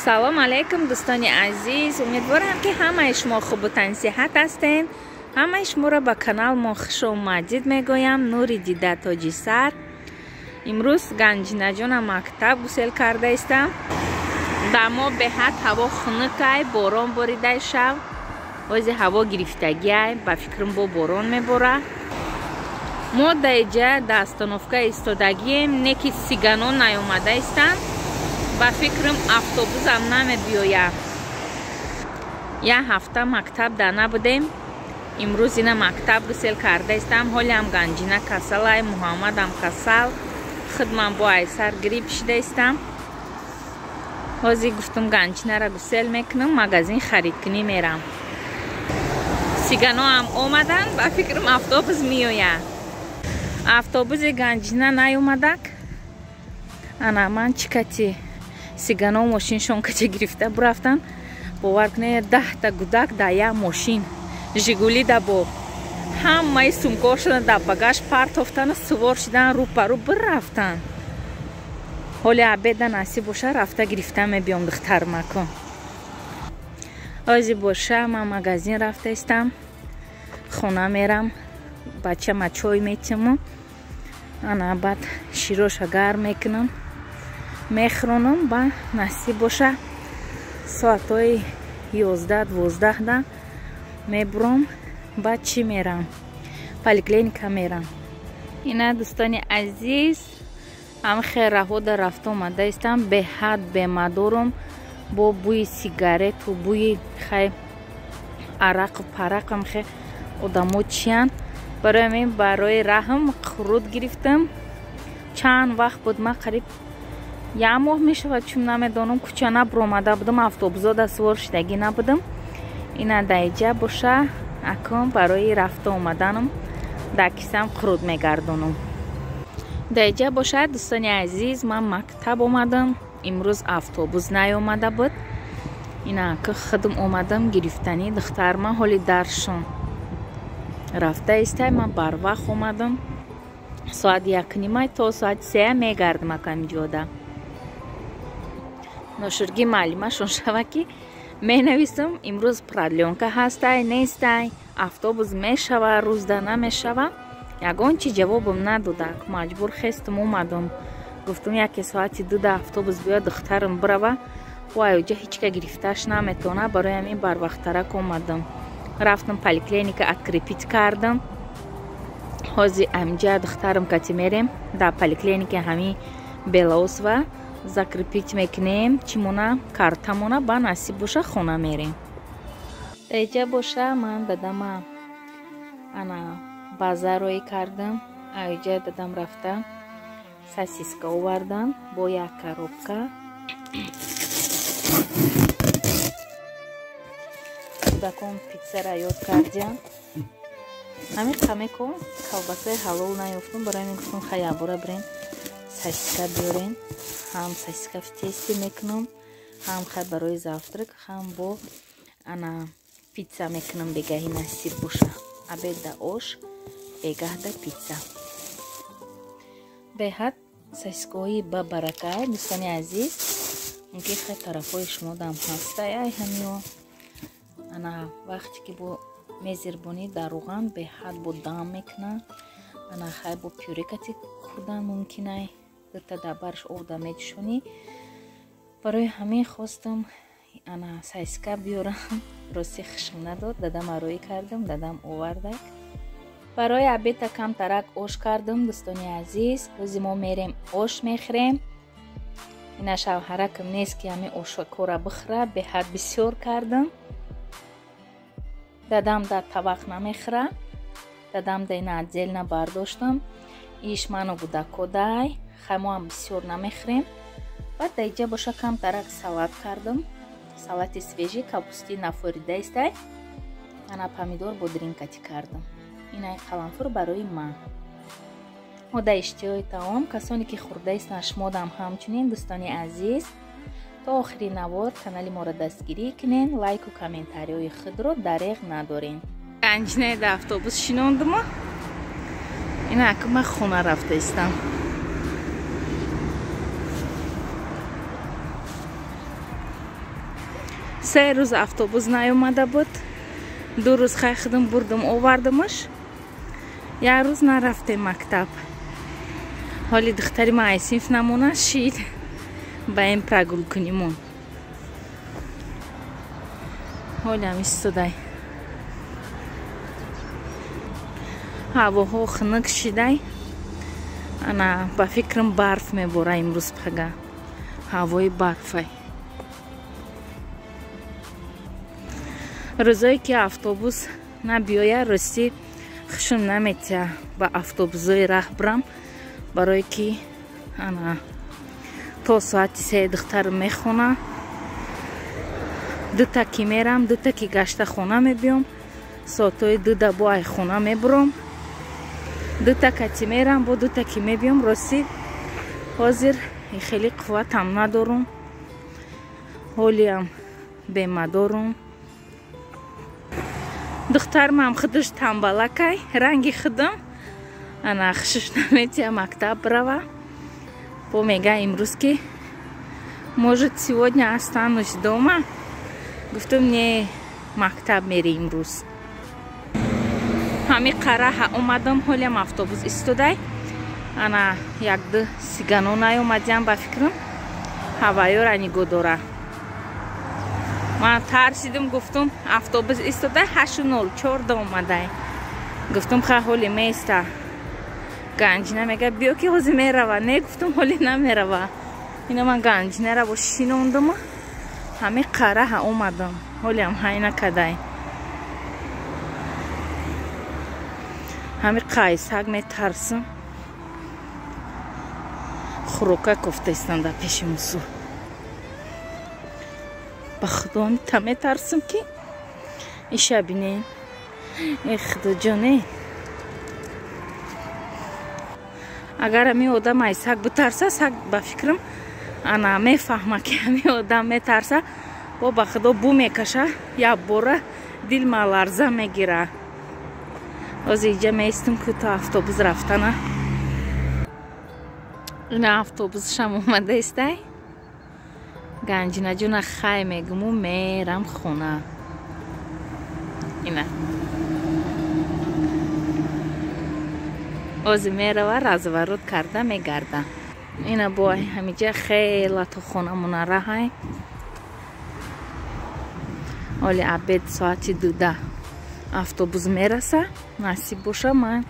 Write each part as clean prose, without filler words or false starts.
Салом алейкум дӯстони азиз, умедворам ки ҳамаи шумо хубу тансиҳат ҳастед. Ҳамаи шуморо ба канал мо хуш омадид мегӯям. Нури дида тоҷи сар. Имрӯз Ганҷинаҷона мактаб гусел карда истам. Дар мо беҳад ҳаво хунукай, борон боридай шав. Ози ҳаво гирифтагиай, ба фикрам бо борон мебора. Мо дар иҷа дар остановка истодагием, не ки сигано наёмада истанд. Ба фикрам автобусам намебиёяд. Як ҳафта мактаб да набудем. Имрӯз ина мактаб гусел карда истам. Ҳолиам Ганҷина касалай, Муҳаммадам касал, худман бо айсар грипп шида истам. Ҳозир гуфтум Ганҷинара гусел мекунам, магазин харидкунӣ мерам. Сиганоам омаданд, ба фикрам автобус меояд. Автобуси Ганҷина наёмадак. Ана ман чӣ кати сигано мошиншон кача гирифта бурафтан. Бовар кунед, 10та гудак дар як мошин. Жигули да бо ҳамаи сумкаҳошона дар багаж партофтану сувор шидан, рӯ ба рӯ бирафтан. Ҳоли обеда насиб боша рафта гирифта мебиём духтармакон. Ҳозир боша ман магазин рафта истам, хона мерам, бачама чой метиму, ана баъд широша гарм мекунам, мехӯронам. Ба насиб боша соатҳои 11-12 мебурам. Баъд чӣ мерам? Поликлиника мерам. Ина дӯстони азиз, ҳам хел раҳода рафта омада истам. Беҳад бемадорум, бо бӯи сигарету бӯи хай арақу парақам хе одамо чиянд. Барои ҳамин барои раҳм қурут гирифтам. Чанд вақт буд, ман қариб як моҳ мешавад, чун намедонам, кӯча набуромада будам, автобусода сувор шидагӣ набудам. Ина даиҷа боша акун барои рафта омаданам дар кисам қурут мегардонам. Даиҷа бошад дӯстони азиз, ман мактаб омадам. Имрӯз автобус наёмада буд. Ина ки худам омадам гирифтани духтарма. Ҳоли даршон рафта истай, ман барвақт омадам. Соат 1:30 то соати 3 мегардам акамиҷода. Ношурги маълимашон шава ки менависам, имрӯз продлёнка ҳастай, нестай, автобус мешава, рӯзда намешава. Ягон чи ҷавобам надодак. Маҷбур хестум омадам. Гуфтум яке соати 2 автобус биёяд, духтарам бирава. Бо аюҷа ҳичка гирифташ наметавона. Барои ҳамин барвақттарак омадам. Рафтам поликлиника, открепить кардам. Ҳозир амҷа духтарам кати мерем дар поликлиника, ҳамин Белоусова закрепить мекунем чимона, картамона. Ба насиб боша хона мерем. Даиҷа боша ман дадама ана базарое кардам. Аиҷа дадам рафта сосиска овардан бо як коробка. Кӯдакон питсара ёд кардиям. Ҳамин қамеко колбасаи ҳалол наёфтум. Барои ҳамин гуфтум хай якбора бирем сосиска биёрем. Ҳам сосиска в тесте мекунам, ҳам хай барои завтрак, ҳам бо ана питса мекунам бегаҳи насиб боша. Обедда ош, бегаҳда питса. Беҳад сосискаҳои ба барака дӯстони азиз. Мумкин хай тарафҳои шумодам ҳастай ай ҳамиё. Ана вақте ки бо мезирбонӣ дар рӯған беҳад бо дам мекунанд. Ана хай бо пюре кати хӯрдан мумкинай. Дута дар барш овда меҷӯшонӣ. Барои ҳамин хостам ана сосиска биёрам. Рости хушм надод, дадам ароӣ кардам, дадам овардак. Барои обеда камтарак ош кардам дӯстони азиз. Рӯзи мо мерем ош мехӯрем. Ина шавҳаракам нест ки ҳамин ошкора бихӯра, беҳад бисёр кардам. Дадам дар табақ намехӯра. Дадам да ина отдельно бардоштам. Иш ману гудако дай, хай мо ҳам бисёр намехӯрем. Баъд даиҷа боша камтарак салат кардам. Салати свежий капусти нафорида истай. Ана помидор бо дринкати кардам. Инай қаламфур барои ман. Мо да иштиҳои таом, касоне ки хӯрда истанд, шумодам ҳамчунин дӯстони азиз. То охири навор канали моро дастгирӣ кунен, лайку комментариҳои худро дареғ надорен. Ганҷинаи да автобус шинондумо. Ина ака ман хона рафта истам. 3 рӯз автобус наёмада буд. 2 рӯз хай худам бурдам овардамаш. Як рӯз нарафтем мактаб. Ҳоли духтари ман ай синф намона шид. Ба ин прогул кунимон. Ҳолиам истодай. Ҳавоҳо хунук шидай. Ана ба фикрам барф мебора имрӯз пага. Ҳавои барфай. Рӯзое ки автобус набиёя, ростӣ хушум наметия ба автобусҳои раҳ бирам, барое ки ана то соати 3 духтарам мехона. 2 та ки мерам, 2 та ки гашта хона мебиём, соатҳои 2 да бо ай хона мебурам, 2 та кати мерам, бо 2 та ки мебиём. Ростӣ ҳозир хеле қувватам надорум, ҳолиам бемадорум. Духтармам худаш тамбалакай, ранги худам. Ана хушаш наметия мактаб брава. Бо мега имрӯз ки может сегодня останусь дома. Гуфтум не, мактаб мери имрӯз. Ҳами қараҳа омадам, ҳолиам автобус истодай. Ана як-ду сигано наёмадиам ба фикрам. Ҳавайёра нигоҳ дора. Ман тарсидим, гуфтум автобус истодай 8:04 омадай. Гуфтум ха ҳоли места. Ганҷина мега биё ки ҳозир мерава. Не, гуфтум ҳоли намерава. Ина ман ганҷинара бо шинондум. Ҳами қараҳа омадам. Ҳолиам ҳай накадай. Ҳами қайсак метарсам. Хӯрока кофта истам дар пеши мусу. Ба худо та метарсам ки иша бинем. Э худоҷоне. Агар ҳами одам ай саг битарса, саг ба фикрам ана мефаҳма ки ҳами одам метарса, бо ба худо бу мекаша, як бора дил маларза мегира. Ҳозир иҷа меистам ки то автобус рафтана. Ина автобусшам омада истай. Ганҷинаҷона хай мегуму мерам хона. Ина ҳозир мерава, разворот карда мегарда. Ина бо ҳамиҷа хела то хонамона раҳай. Оли обед соати 2 автобус мераса. Насиб боша ман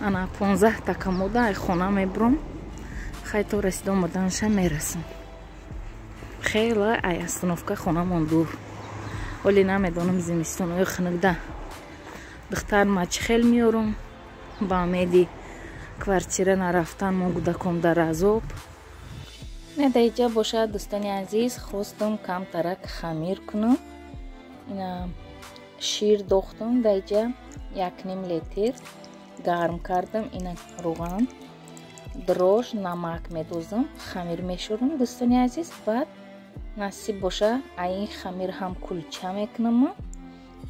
ана 15 така мода ай хона мебурам. Хай то расида омаданша мерасам. Хела ай остановка хонамон дур. Оли намедонам зимистонои хунукда духтар ма чӣ хел меёрум. Ба умеди квартира нарафтан мо гудаком дар азоб. Надаиҷа бошад дӯстони азиз, хостум камтарак хамир кунам. Ина шир дохтум даиҷа 1,5 литр гарм кардам. Ина рӯған, дрож, намак медозам, хамир мешӯрам дӯстони азиз. Баъд насиб боша ай ин хамир ҳам кулча мекунам,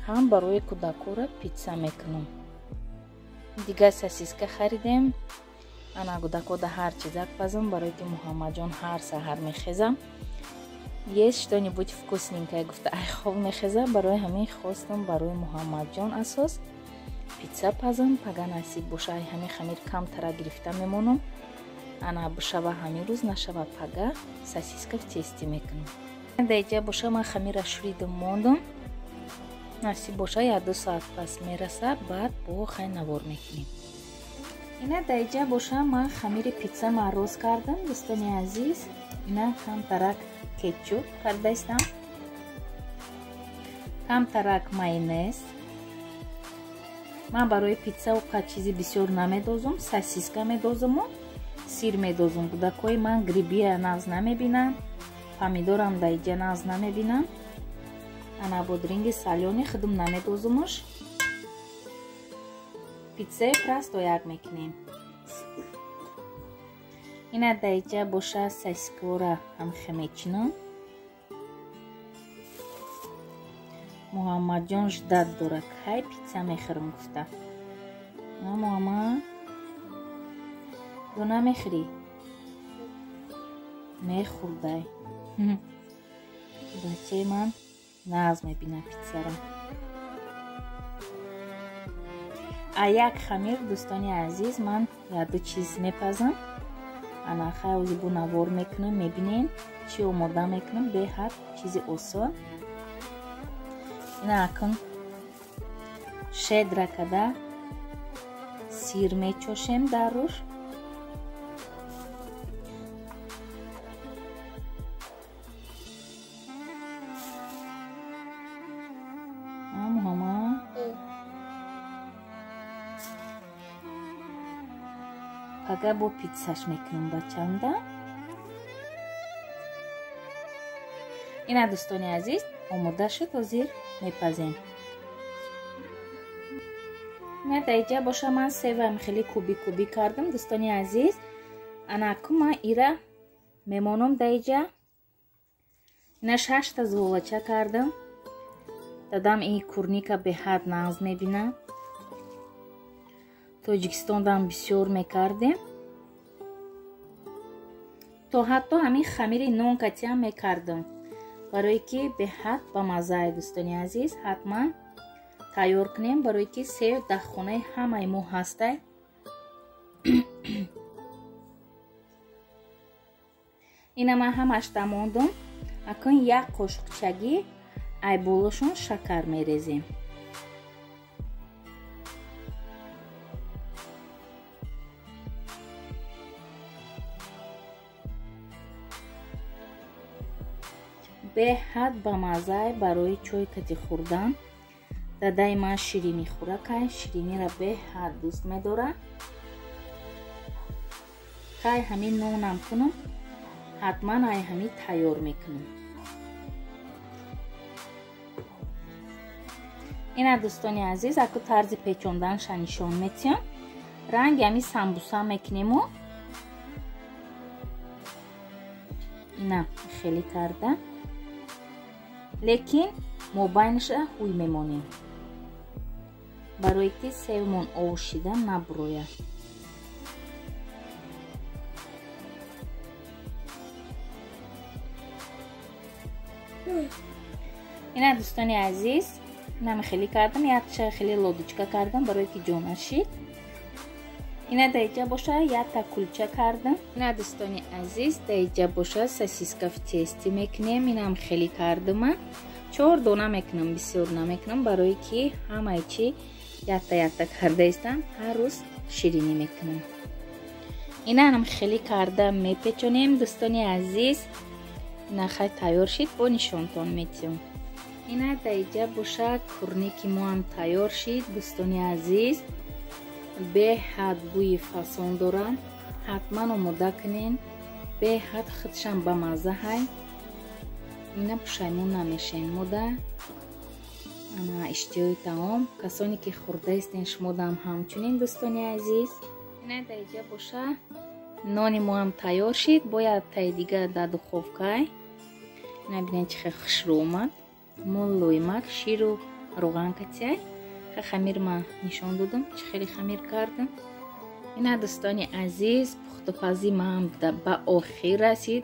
ҳам барои кӯдакора питса мекунам. Дигар сосиска харидем. Ана кӯдакода ҳар чизак пазам, барое ки Муҳаммадҷон ҳар саҳар мехезам. Есть что-нибудь вкусненькое гуфта ай хоб мехеза. Барои ҳамин хостам барои Муҳаммадҷон асос питса пазам. Пага насиб боша ай ҳамин хамир камтара гирифта мемонам. Ана бишава ҳамин рӯз, нашава пага сосиска в тесте мекунам. Даиҷа боша ман хамира шӯридам мондам. Насиб боша 1-2 соат пас мераса, баъд бо хай навор мекунем. Ина даиҷа боша ман хамири питса мароз кардам дӯстони азиз. Ина камтарак кетчуп карда истам, камтарак майонез. Ман барои питса оқа чизи бисёр намедозум, сосиска медозуму сир медозум. Кӯдакҳои ман грибия нағз намебинанд, помидорам даиҷа нағз намебинанд. Ана бодринги салёни худум намедозумуш. Питсаи просто як мекунем. Ина даиҷа боша сосискора ҳамхе мечинам. Муҳаммадҷон ждат дора, кай питса мехӯрам гуфта. На Муҳаммад, ё намехӯрӣ? Мехӯрдай. Бачаи ман Нағз мебинам питсара. А як хамир, дӯстони азиз, ман яду чиз мепазам. Ана хай ози бу навор мекунам, мебинем чӣ омода мекунам, беҳад чизи осон. Ина акун шедра када сир мечошем дар руш. Пага бо питсаш мекунем бачанда. Ина дӯстони азиз, омода шуд, ҳозир мепазем. Ина даиҷа боша ман севам хеле куби-куби кардам, дӯстони азиз. Ана аку ман ира мемонам даиҷа. Ина 6 та зуволача кардам. Дадам ин курника беҳад нағз мебинам. Тоҷикистондам бисёр мекардем. То ҳатто ҳамин хамири нон катиам мекардам. Барое ки беҳад ба маззае, дӯстони азиз, ҳатман тайёр кунем, барое ки сев дар хонаи ҳамаи мо ҳастай. Ина ман ҳамаш дамондум. Акун як қошуқчагӣ ай болошон шакар мерезем. Беҳад ба маззае барои чой кати хӯрдан. Дадаи ман ширинӣ хӯракай, ширинира беҳад дӯст медорад. Кай ҳамин нонам кунам, ҳатман ай ҳамин тайёр мекунам. Ина дӯстони азиз, аку тарзи печонданша нишон метиҳам. Ранги ҳамин самбуса мекунему. Ина хеле карда. Лекин мобайниша ҳуй мемонем, барое ки севмон овшида набурояд. Ина дӯстони азиз, инам хеле кардам, якча хеле лодочка кардам, барое ки ҷо нашид. Ина даиҷа боша якта кулча кардам. Ина дӯстони азиз, даиҷа боша сосиска в тесте мекунем. Инам хеле кардама. 4 дона мекунам, бисёр намекунам, барое ки ҳамаи чи якта-якта карда истам, ҳар рӯз ширинӣ мекунам. Инам хеле карда мепечонем, дӯстони азиз. Ина хай тайёр шид, бо нишонтон метиҳам. Ина даиҷа боша курники моам тайёр шид, дӯстони азиз. Беҳад бӯи фасон доранд, ҳатман омода кунен. Беҳад худшам ба мазза ҳай. Ина пушаймон намешен мода. Ана иштиҳои таом, касоне ки хӯрда истен шумодам ҳамчунин, дӯстони азиз. Ина даиҷа боша нони моам тайёр шид, бояд таи дига дар духовкай. Ина бинед чӣ хел хушрӯ омад. Мо лоймак, ширу роған катиай. Хамир ма нишон додам, чӣ хеле хамир кардам. Ина дӯстони азиз, пухтупази ман ба охир расид.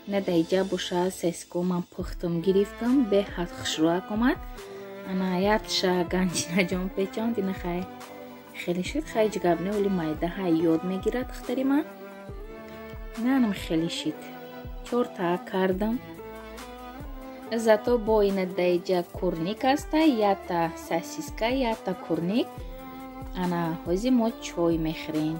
Ина даиҷа боша сеско ман пухтум гирифтам, беҳад хушрӯак омад. Ана якша ганҷинаҷон печонд. Ина хай хеле шуд, хай ҷигаб не, оли майда ҳай ёд мегирад духтари ман. Ина анам хеле шид. 4 та кардам. Зато бо ина даиҷа курник аста, якта сосиска, якта курник. Ана ҳозир мо чой мехӯрем.